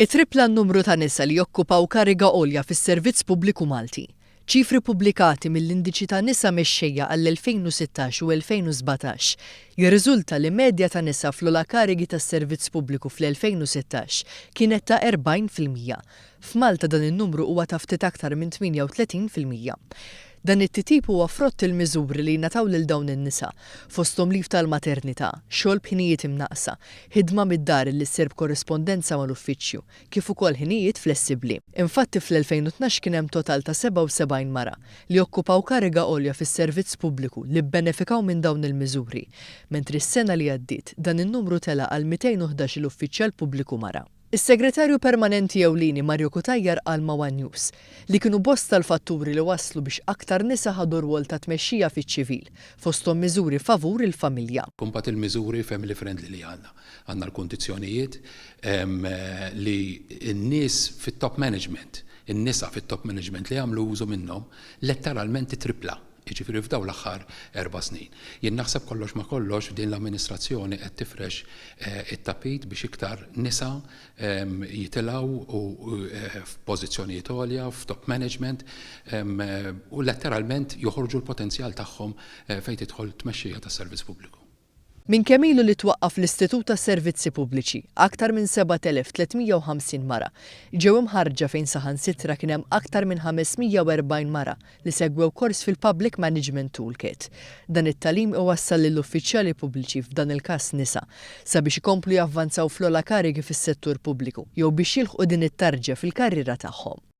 Ittripla n-numru ta' nisa li jokkupaw kariga għolja fis-Servizz Pubbliku Malti. Ċifri ppubblikati mill-Indiċi ta' Nisa Mexxejja għall-2016 u 2017 jirriżulta li medja ta' nisa fl-ogħla karigi tas-Servizz Pubbliku fl-2016 kienet ta' 40%. F'Malta dan in-numru huwa ta' ftit aktar minn 38%. Dan it-titjib huwa frott il-miżuri li jingħataw lil dawn in-nisa, fosthom leave tal-maternità, xogħol b'ħinijiet imnaqqsa, ħidma mid-dar li ssir b'korrispondenza mal-uffiċċju, kif ukoll ħinijiet flessibbli. Infatti fl-2012 kien hemm total ta' 77 mara li okkupaw kariga għolja fis-servizz pubbliku li bbenefikaw minn dawn il-miżuri, mentri s-sena li għaddiet dan in-numru tela' għal 211-il uffiċjal pubbliku mara. Is-Segretarju Permanenti Ewlieni Mario Cutajar qal ma' one News li kienu bosta l-fatturi li wasslu biex aktar nisa ħadu rwol ta' tmexxija fiċ-ċivil, fosthom miżuri favur il-familja. Imbagħad il-miżuri family friendly li għandna. Għandna l-kundizzjonijiet li n-nies fit-top management, in-nisa fit-top management li jagħmlu użu minnhom letteralment titripla, jiġifieri f'dawn l-aħħar 4 snin. Jien naħseb kollox ma kollox din l-amministrazzjoni qed tifrex it-tapit biex iktar nisa jitilgħu f'pożizzjonijiet għolja, f'top management u letteralment joħorġu l-potenzjal tagħhom fejn tidħol tmexxija tas-servizz pubbliku. Minn kemm ilu li twaqqaf l-Istitut tas-Servizzi Pubbliċi, aktar minn 7350 mara ġew imħarrġa fejn saħansitra kien hemm aktar minn 540 mara li segwew kors fil-Public Management Toolkit. Dan it-tagħlim iwassal lill-uffiċjali pubbliċi, f'dan il-każ nisa, sabiex ikomplu javvanzaw fl-ogħla karigi fis-settur pubbliku jew biex jilħqu din it-tarġa fil-karriera tagħhom.